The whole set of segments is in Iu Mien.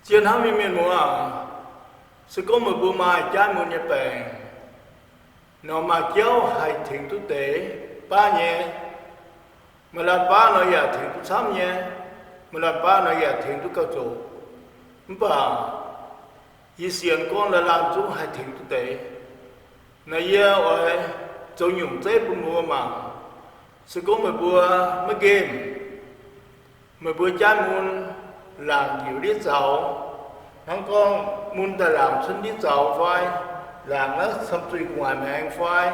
Ziex hnamv nyei mienh muoz, se gorngv meih mbuo maaih jaiv mun nyei baengc nor, maaih jauv haih tengx duqv deix baav nyei. Maaih laanh baav nor yaac tengx duqv camv nyei, maaih laanh baav nor yaac tengx duqv gauh zoqc. Mv baac yie sienx gorngv laanh laanh zungv haih tengx duqv deix. Naaiv yie oix zoux nyungc zeiv bun mbuo mangc. Se gorngv meih mbuo maiv nqemh, meih mbuo jaiv mun laangc njiec ndiev zaux, hnangv gorngv mun daaih laangc cuotv ndiev zaux fai, laangc naaiv camv zuiz gu'nguaaic maengx fai,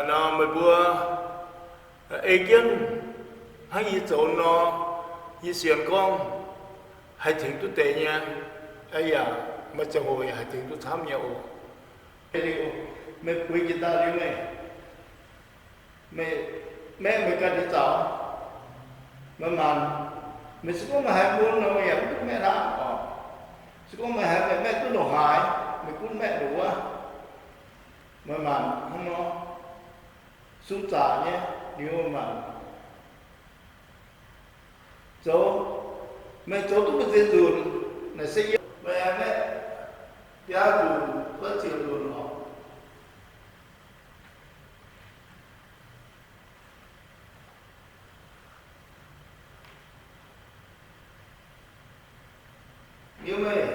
nor meih mbuo ei jienv hnangv yie zoux nor, yie sienx gorngv haih tengx duqv deix nyei. Aa yaac maaih ziangh hoc yaac haih tengx duqv camv nyei oc. Meih bueix jiex daaih liuz meih, meih, maeqv meih ganh nyei zaux, meih maanc, meih se gorngv meih haiz mun nor meih yaac mv duqv maeqv hnangv oc. Se gorngv meih haiz meih maeqv duqv ndongc haaix, meih gunv maeqv ndongc wuov, meih maanc hnangv nor, sung zaqc nyei, liuz meih maanc zoux, meih zoux duqv mbu'ziex nzunc, naaic se yiem meih aengx maeqv biaa nzunc fai ziepc nzunc oc. Liuz meih,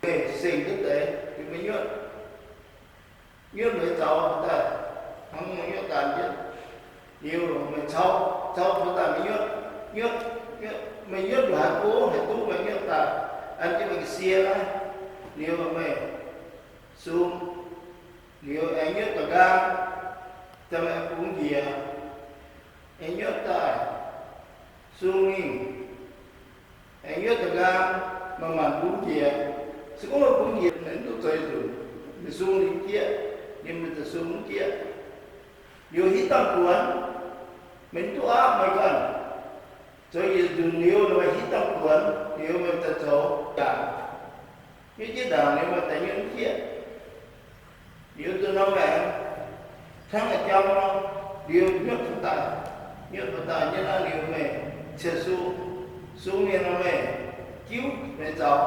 meih seng duqv deix, liuz meih nyuotv, nyuotv meih zaux daaih, hnangv meih nyuotv daaih jienv. Liuz meih cau, cau daaih meih nyuotv, nyuotv, nyuotv, meih nyuotv nduqc haaix go haih duqv meih nyuotv daaih, an jienv meih ga'sie naaiv. Liuz meih sung, liuz aengx nyuotv ga'nqaang, daaih meih bungx njiec, aengx nyuotv daaih sung mingh, aengx nyuotv ga'nqaang, maaih maanc bungx njiec. Se gorngv meih bungx njiec, meih mv duqv zoux yietc nzunc, meih sung ninh jieqv, ninh mingh daaih sung mv jieqv. Liuz hitv dangh kuonx, meih mv duqv aapv meih ganh. Zoux yietc nzunc liuz, meih hitv dangh kuonx liuz, meih daaih zoux ndaangc, nyuotv jieqv ndaangc liuz, meih daaih nyuotv mv jieqv. Liuz zuqc norm maengx hnangv a'jang nor, liuz nyuotv daaih, nyuotv daaih jienv naaiv liuz meih ciex sung, sung mienh nor meih jiuv meih zaux,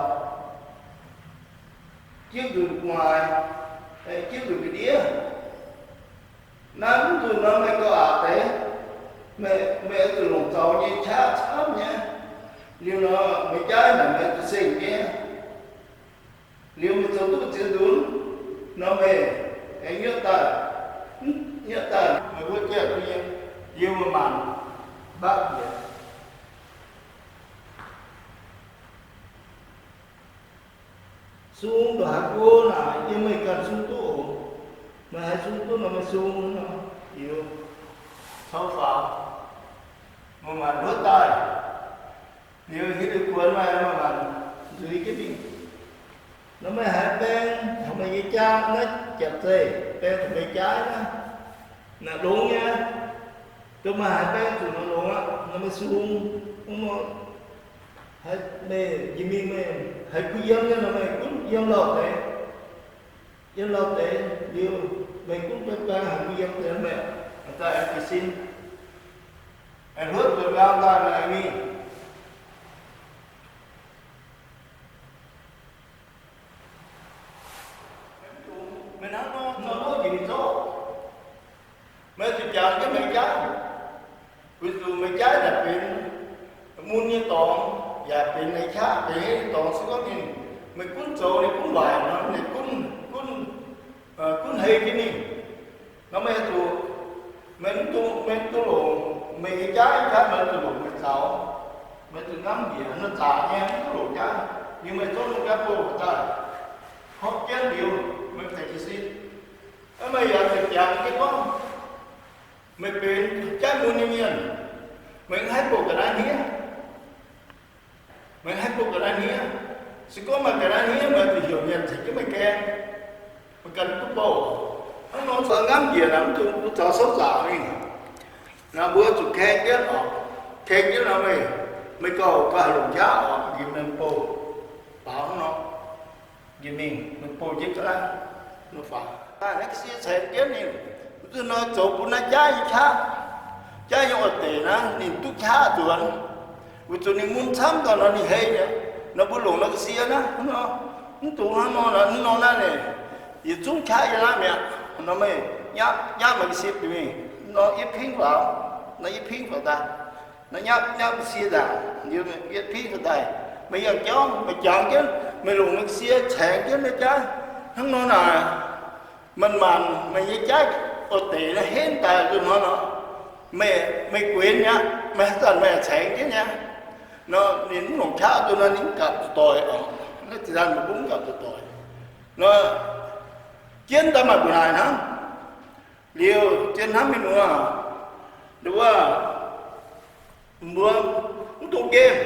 jiuv nzunc gu'nguaaic, jiuv nzunc ga'ndiev. Naaiv mv nzunc nor meih gauh aqc deix, meih, meih oix zuqc longc zaux nyei qaqv camv nyei. Liuz nor meih jaiv naaic meih oix zuqc seng nyei. Liuz meih zoux duqv ziex nzunc nor meih aengx nyuotv daaih, nyuotv daaih meih wuov jieqv duqv nyei. Liuz meih maanc mbatv njiec. Sung ndongc haaix go naaic yiem meih ganh sung duqv oc. Meih haiz sung duqv nor meih sung nor, liuz cou faaux, meih maanc hluotv daaih, liuz hiuv duqv kuonx maaih, meih maanc nzuiz jienv mingh. Nor meih haiz baeng taux meih nyei jaa naaiv, jaax zeih baeng taux meih jaaix naaiv, naaic longx nyei. Dongh meih haiz baeng zuqc naaic longx aqv, nor meih sung, haiz meih jiex mingh meih haiz kuh yiem nyei nor meih gunv yiem lauh deix, yiem lauh deix liuz meih gunv baeng baeng haiz kuh yiem deix meih daaih aengx jiez sin, aengx hluotv zuqc nqaang daaih meih aengx mingh. Meih hnangv nor zoux njiec mingh zorqv, meih zuqc jangx jienv meih jaiv, weic zuqc meih jaiv naaic benx mun nyei dorngx, yaac benx meih qaqv benx nyei dorngx. Se gorngv ninh, meih gunv zoux ninh gunv waaic nor, ninh gunv, gunv, gunv hei jienv ninh. Nor meih zuqc, meih mv duqv, meih mv duqv longc meih nyei jaiv, jaiv meih zuqc longc meih zaux, meih zuqc ngamv njiec, nor zaqc nyei mv duqv longc jaiv. Liuz meih zorqv lungh jaiv bouh daaih, hopv jienv liuz meih deix jiez sin. Meih yaac zuqc jangx jienv gorngv, meih benx jaiv mun nyei mienh, meih mv haih bouh ga'naaiv hniev. Meih haih bouh ga'naaiv hniev. Se gorngv meih ga'naaiv hniev, meih zuqc heuc mienh caux jienv meih gaeng, meih ganh duqv bouh. Hnangv nor zoux ngamv njiec naaic mv dungx bun zaux souv zaangc mingh. Naaiv mbuo zuqc kaeng jienv oc. Kaeng jienv nor meih, meih gauh gauh haih longc jaav oc, njiec mingh bouh. Faaux hnangv nor, njiec mingh meih bouh jienv ga'naaiv nor faaux. Naaiv ga'sie ceix jienv ninh, mv zuqc nor zoux bun naaiv jaiv nyei qaqv, jaiv nyei oix deic naaiv ninh duqv qaqv nzuonx. Weic zuqc ninh mun camv daaih nor ninh hei nyei. Nor mbuo longc nor ga'sie naaiv, mv dungx hnangv nor, hnangv nor naaiv naaic, yietc zungv qaqv yiem naaiv mi'aqv. Nor meih nyaqv, nyaqv meih ga'sie mingh, nor yietv pingv faaux, nor yietv pingv faaux daaih, nor nyaqv, nyaqv ga'sie ndaangc, liuz yietv pingv faaux daaih, meih yangh jauv meih jangx jienv, meih longc meih ga'sie caengx jienv nyei jaav hnangv nor naaic, manc-manc meih nyei jaav oix deix naaiv henv daaih nzunc hnoi nor, meih, meih guenx mi'aqv, meih haaix zanc meih caengx jienv nyei. Nor ninh mv longc qaqv nzunc nor ninh mv gapv doic oc. Naaiv zinh ndaangc mbuo mv gapv doic. Nor jienv daaih maaih mbuo naaic hnangv. Liuz zien hnamv mienh muoz, nduov, mbuo mv dungx nqemh.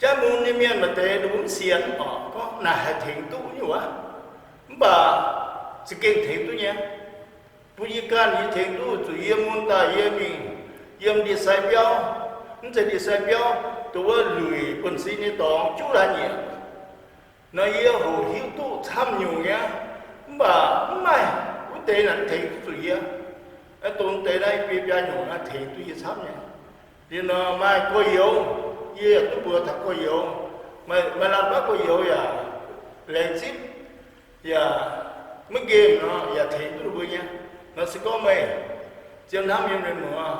Jaav mun nyei mienh maaih deix nduov mv sienx oc, gorngv naaic haih tengx duqv nyei wuov. Mv baac za'gengh tengx duqv nyei. Bun yie ganh yie tengx duqv zuqc yie mun daaih yie mingh yiem ndie-sai biauv, mv zeiz ndie-sai biauv, dongh wuov luic buonv-sin nyei dorngx juqv laanh nyieqc. Nor yie hoqc hiuv duqv camv nyungc nyei, mv baac mv maaih wuov deix naaic mv tengx duqv zuqc yie. Dongh deix naaiv biei biaa nyungc naaiv tengx duqv yie camv nyei. Liuz nor maaih gorx-youz, yie yaac duqv mbuox taux gorx-youz, maaih, maaih lamh baav gorx-youz yaac laengz zipv, yaac maiv nqemh nor yaac tengx duqv ninh mbuo nyei. Nor se gorngv meih zien hnamv mienh muoz,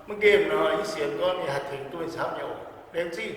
maiv nqemh nor yie sienx gorngv ninh haih tengx duqv camv nyei oc. Laengz zingh.